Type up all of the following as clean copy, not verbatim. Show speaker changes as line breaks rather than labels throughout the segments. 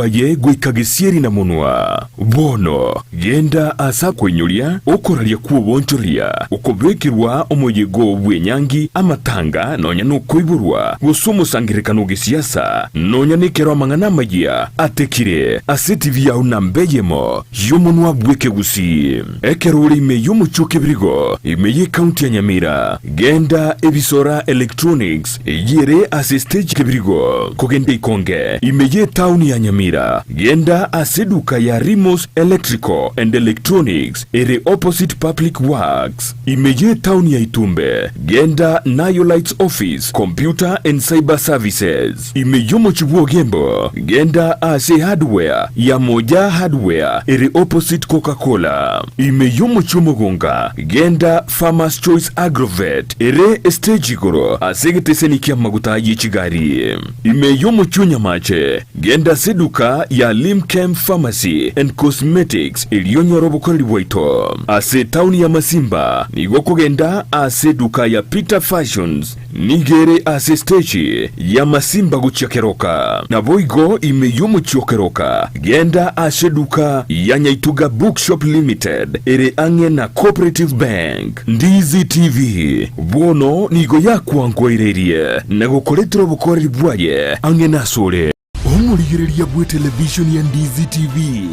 Aye goika gesieri na monwa. Bono genda aase akoinyoria okoraria kw'oboonchoreria, okobekerwa omoyega bw'enyangi, amatanga, nonya nokoiborwa, gose omosangererekano o gesiasa, nonya nekero amang'ana amayia atekire ase etibi yao namba eyemo y'omonwa bw'ekegusii. Ekero ore ime y'omochie o Kebirigo, ime y'ecounty ya Nyamira, genda Ebisora Electronics eyio ere ase stage Kebirigo, kogenda Ikonge, ime y'etaoni ya Nyamira, genda ase eduka ya Rimos Electrical and Electronics ere opposite Public Works, ime y'etaoni ya Itumbe, genda Nayo Lights Office, Computer and Cyber Services. Ime y'omochie bw'Ogembo, genda ase Hardware ya Moja Hardware ere opposite Coca Cola. Ime y'omochie omogonga, genda Farmers Choice Agrovet ere estage igoro ase egeteseni ki'amaguta ye chigari. Ime y'omochie o Nyamache, genda ase eduka ya Limchem Pharmacy and Cosmetics erio onyore obokoreri bwaito. Ase etaoni ya Masimba, nigo okogenda ase eduka ya Peter Fashions Nigo ere ase esteji y'amasimba gochia keroka. Naboigo ime y'omochie o keroka, genda ase eduka ya Nyaituga Bookshop Limited ere ang'e na Cooperative Bank. Ndizi TV bono nigo yakwankoireirie na gokoretera obokoreri bwaye ang'e nasore. Omorigereria bw'etelevishoni ya Ndizi TV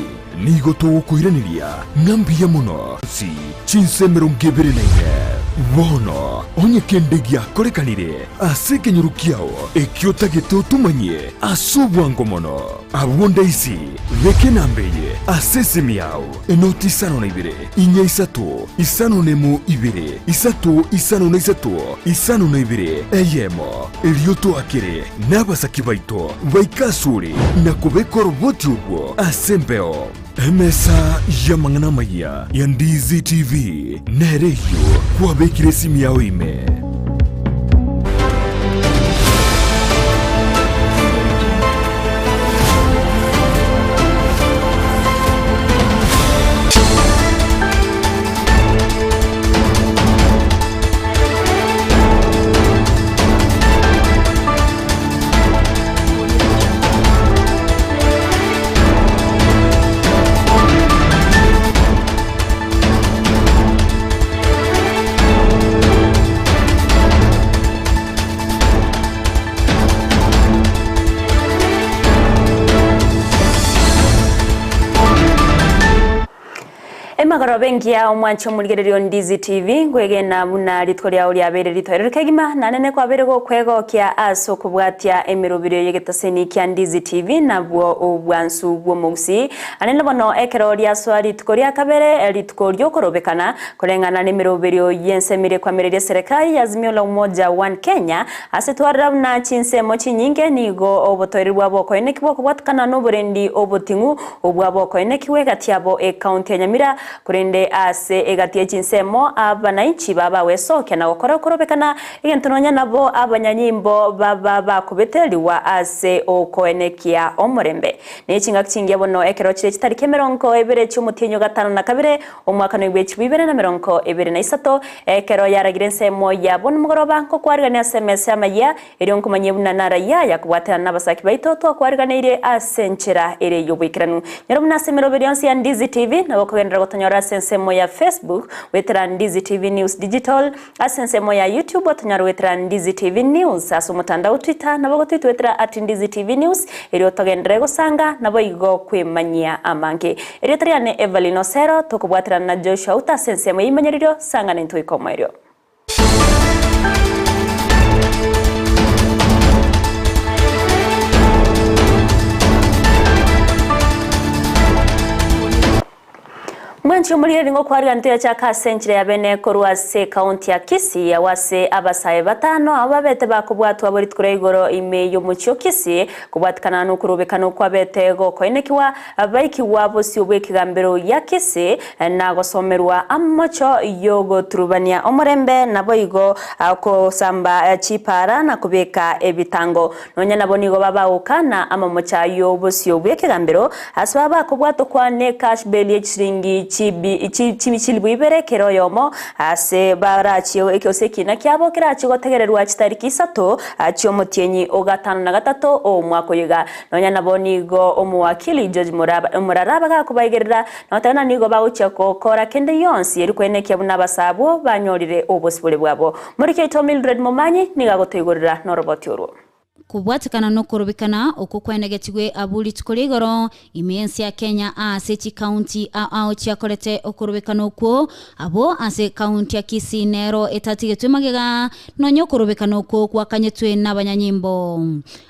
nigo togokoiraneria ng'a mbuya mono ase chinsa 24. Bono onye kende giakorekanire ase ekenyoro kiao ekio otagete otomanyie ase obwango mono, abwo ndaisi beka enamba eye ase esimi yao, enoti isano na ibere, inya isato, isano nemo ibere, isato isano na isato, isano na ibere, eyemo. Erio toakere nabasaki baito baike asore na kobeka oroboti orwo ase embeo. Emesa y'amang'ana amayia ya Ndizi TV nere eyio kwabekire esimi yao ime.
Emagoroba engiya omwanche omorigereria o Ndizi TV, nkwegena buna rituko riao riabeire ritoereru kegima, naende nekwabeire gokwegokia ase okobwatia emeroberio y'egetaseni kia Ndizi TV nabwo obwansu bw'omogusii. Naende bono ekero riasoa rituko ria kabere, rituko riokorobekana, koreng'ana nemeroberio y'ensemo eria ekwamireria eserekari ya Azimio la Umoja One Kenya, ase twarora buna chinsemo chinyinge nigo obotoereru bwabo okoenekigwa kobwatekana noborendi oboting'u Obwabo okoenekigwa egati yabo ekaunti ya Nyamira, korende ase egati ye chinsemo abanainchi baba gwesokia na gokora okorobekana, egento nonya nabo abanyanyimbo baba bakobetererigwa ase okoenekia omorembe. Ne chingaki chingiya bono ekero chire chitariki emerongo ebere chi'omotienyi o gatano na kabere, omwaka noigwa echibu ibere na merongo ebere na isato, ekero yaragire ensemo yabo nomogoroba nkokwarigania ase emesa y'amayia Erio nkomanyie buna narayia aya kobwaterana nabasaki baito twakwariganeirie ase enchera ere y'oboikeranu. Nyora buna ase emeroberi yonsi ya Ndizi TV nabo okogenderera gotonyora ase ensemo ya Facebook goetera Ndizi TV News Digital, ase ensemo ya YouTube otonyore goetera Ndizi TV News, ase omotandao Twitter nabo ogotwitwetera at Ndizi TV News erio togenderere gosanga naboigo kwemanyia amange. Erieta riane Evelyn Osero, tokobwaterana na Joshua Outa ase ensemo y'eimanyeririo, sanga naintwe goika omoerio. Mwanchi omorigereria ngokwarigania ntoyachaka ase enchera ya bene korwa ase ekaunti ya Kisii agwo ase abasae batano abwo babete bakobwatwa bo rituko ria igoro ime y'omochie o Kisii kobwatikana nokorobekana okwabete gokoenekigwa baikigwa bosio bw'ekegambero gia Kisii na gosomerwa amocho y'ogoturubania omorembe, naboigo gosamba chipaara na kobeka ebitango. Nonya nabo nigo babagokaana amamocha y'obosio bw'ekegambero, ase baba bakobwatokwa ne cash bail ye chisiringi chi. Chilibu ibere kera oyomo ase barachie gose ekiina kiabo kerachie gotegererwa chitariki isato chi'omotienyi o gatano na gatato omwaka oyo iga. Nonya nabo nigo omowakili George Morara bagakobaigerera na goteba ng'a nigo bagochia gokora kende gionsi erio koenekia buna abasaa abwo banyorire obosibore bwabo. Moriki oito Mildred Momanyi nigo agotoigorera noroboti orwo.
Kobwatekana nokorobekana okwo kwaenegetigwe abwo rituko ria igoro ime y'ense ya Kenya aase chikaunti ao ao chiakorete okorobekana okwo, abwo ase ekaunti ya Kisii nero etatigetwe magega nonya okorobekana okwo gwakanyetwe nabanyanyimbo.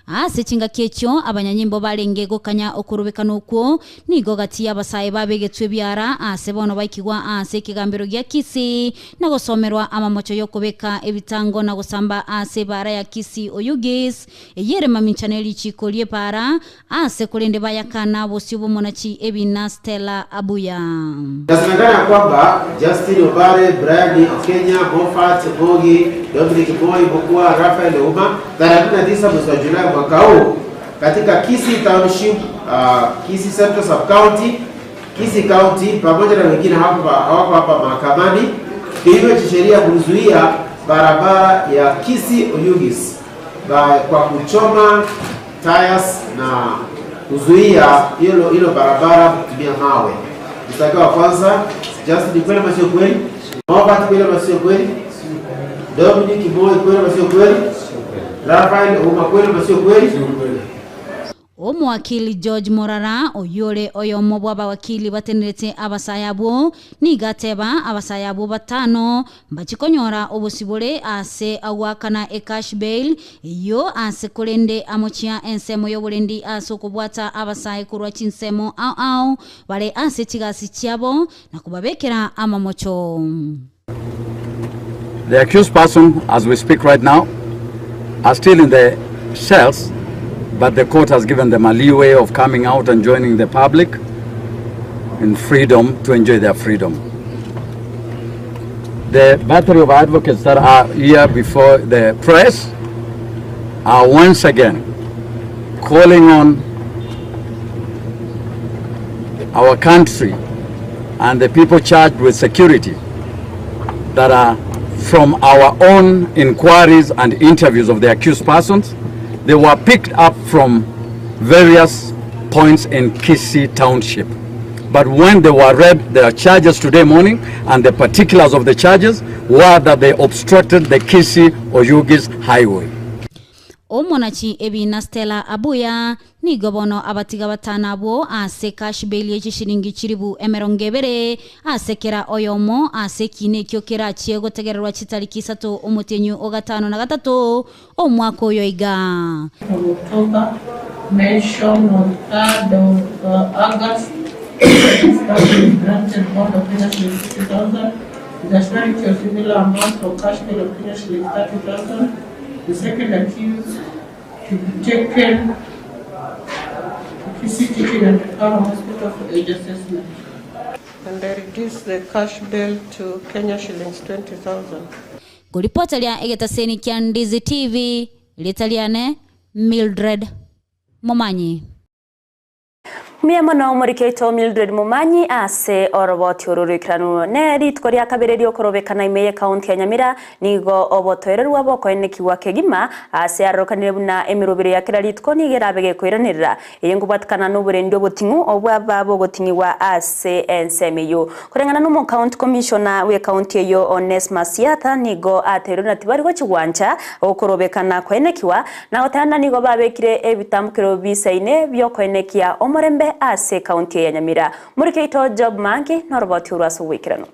Ase chingaki echio abanyanyimbo barenge gokanya okorobekana okwo, nigo gati y'abasae babegetwe ebiara aase bono baikigwa aase ekegambero gia Kisii na gosomerwa amamocho y'okobeka ebitango na gosamba aase ebaara ya Kisii Oyugis, eyio ere mamincha ne richiiko ri'ebaara, aase korende bayakana bosio bw'omonachi ebina Stella Abuya.
Inasemekana kwamba Justin Obare, Brian Okenya, Moffat Mogi, Dominic Moi, Mokua, Raphael Ouma tarehe 19 mwezi wa Julai mwaka huu katika Kisii Township, Kisii Central Sub County, Kisii County pamoja na wengine hawako hapa mahakamani kinyume cha sheria kuzuia barabara ya Kisii Oyugis kwa kuchoma tires na kuzuia hilo hilo barabara kutumia mawe. Mshtakiwa wa kwanza Justin, kweli ama sio kweli? Moffat, kweli ama sio kweli? Dominic Moi, kweli ama sio kweli? Raphael Ouma, kweli ama sio kweli?
Omowakili George Morara, oyio ore oyomo bw'abawakili batenerete abasae abwo, nigo ateba abasae abwo batano mbachie konyora obosibore aase agoakana ecash bail eyio aase korende amochia ensemo y'oborendi ase okobwata abasae korwa chinsemo ao ao bare ase chigasi chiabo na kobabekera amamocho.
The accused person, as we speak right now, are still in the cells, but the court has given them a leeway of coming out and joining the public in freedom to enjoy their freedom. The battery of advocates that are here before the press are once again calling on our country and the people charged with security that are from our own inquiries and interviews of the accused persons. They were picked up from various points in Kisii Township. But when they were read their charges today morning, and the particulars of the charges were that they obstructed the Kisii Oyugis Highway.
Omonachi ebina Stella Abuya nigo bono abatiga batano abwo ase cash bail ye chishilingi chilibu emerongo ebere ase kera oyomo ase ekiina ekio kerachie gotegererwa chitariki isato omotienyi o gatano na gatato omwaka oyo iga.
Of October, mention on 3rd of August, this person is granted bond of Kenya shillings 50,000, with a surety of similar amount for cash bail of Kenya shillings 30,000. The second accused to be taken to Kisii Teaching and Referral Hospital for age assessment. And I reduce the cash bail to Kenya shillings 20,000.
Ngoripoteria egetaseni kia Ndizi TV, rieta riane Mildred Momanyi.
Mbuya mono omoriki oito Mildred Momanyi ase oroboti oro roikeranu. Ne rituko ria kabere riokorobekana ime y'ecounty ya Nyamira nigo obotoererwa bokoenekigwa kegima ase arokanire buna emerobero ya kera rituko nigo erabe gekoiranerera. Eye nkobwatekana noborendi oboting'u obwaba bogoting'igwa ase ensemo eyio. Koreng'ana nomocounty commissioner bw'ecounty eyio Onesmus Siatha nigo ateirwe na tibari gochigwancha okorobekana koenekiwa Na gotebana nigo babekire ebitambukero bisaine bi'okoenekia omorembe ase ekaunti eye ya Nyamira. Morike oito Job Mangi noroboti orwo ase oboikeranu.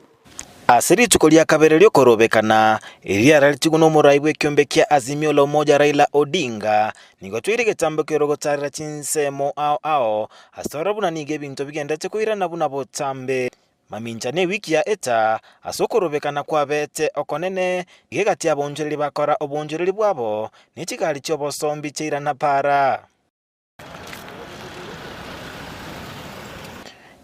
Ase rituko ria kabere ri'okorobekana, erio riararetigwe nomorai bw'ekiombe kia Azimio la Umoja Raila Odinga, nigo toire egetambokero gotarera chinsemo ao ao, ase ororo buna nigo ebinto bigenderete koirana buna botambe. Mamincha newiki ya eta, ase okorobekana kwabete okonene, nigo egati y'abaonchoreri bakora oboonchoreri bwabo, ne chigari chi'obosombi chiairana para.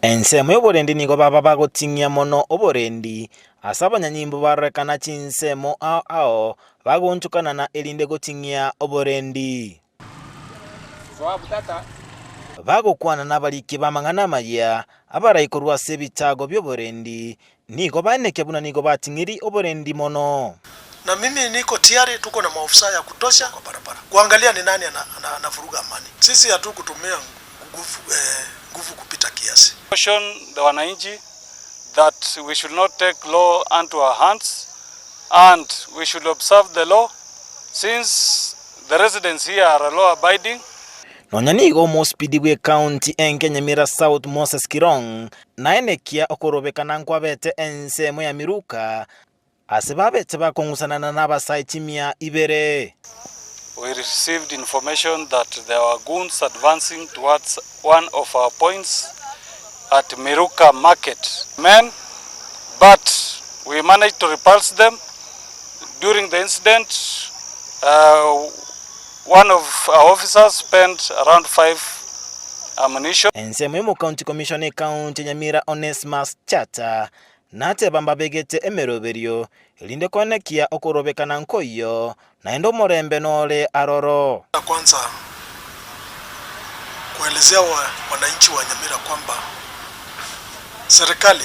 Ensemo y'oborendi nigo baba bagoting'ia mono oborendi, ase abanyanyimbo barorekana chinsemo ao ao bagoonchokanana erinde goting'ia oborendi. Bagokwana nabariki b'amang'ana amayia, abarai korwa ase ebitago bi'oborendi, nigo baenekia buna nigo bating'iri oborendi mono.
Na mimi niko tiyari, tuko na maofisa ya kutosha kwa barabara kuangalia ni nani anavuruga amani. Sisi hatukutumia nguvu, eh, nguvu kupita kiasi.
Caution the wananchi that we should not take law unto our hands and we should observe the law since the residents here are law abiding.
Nonya nigo omosipidi bw'ecounty enke Nyamira South Moses Kirong naenekia okorobekana nkwabete ensemo ya Miruka ase babete bakong'usanana n'abasae chimia ibere.
We received information that there were goons advancing towards one of our points at Miruka Market. Men, but we managed to repulse them. During the incident, one of our officers spent around 5 ammunition.
Ensemo y'omocounty commissioner ecounty ya Nyamira Onesmus Chata nateba mbabegete emeroberio erinde koenekia okorobekana nkoiyo naende omorembe nore aroro.
Kwanza kuelezea wananchi wa Nyamira kwamba serikali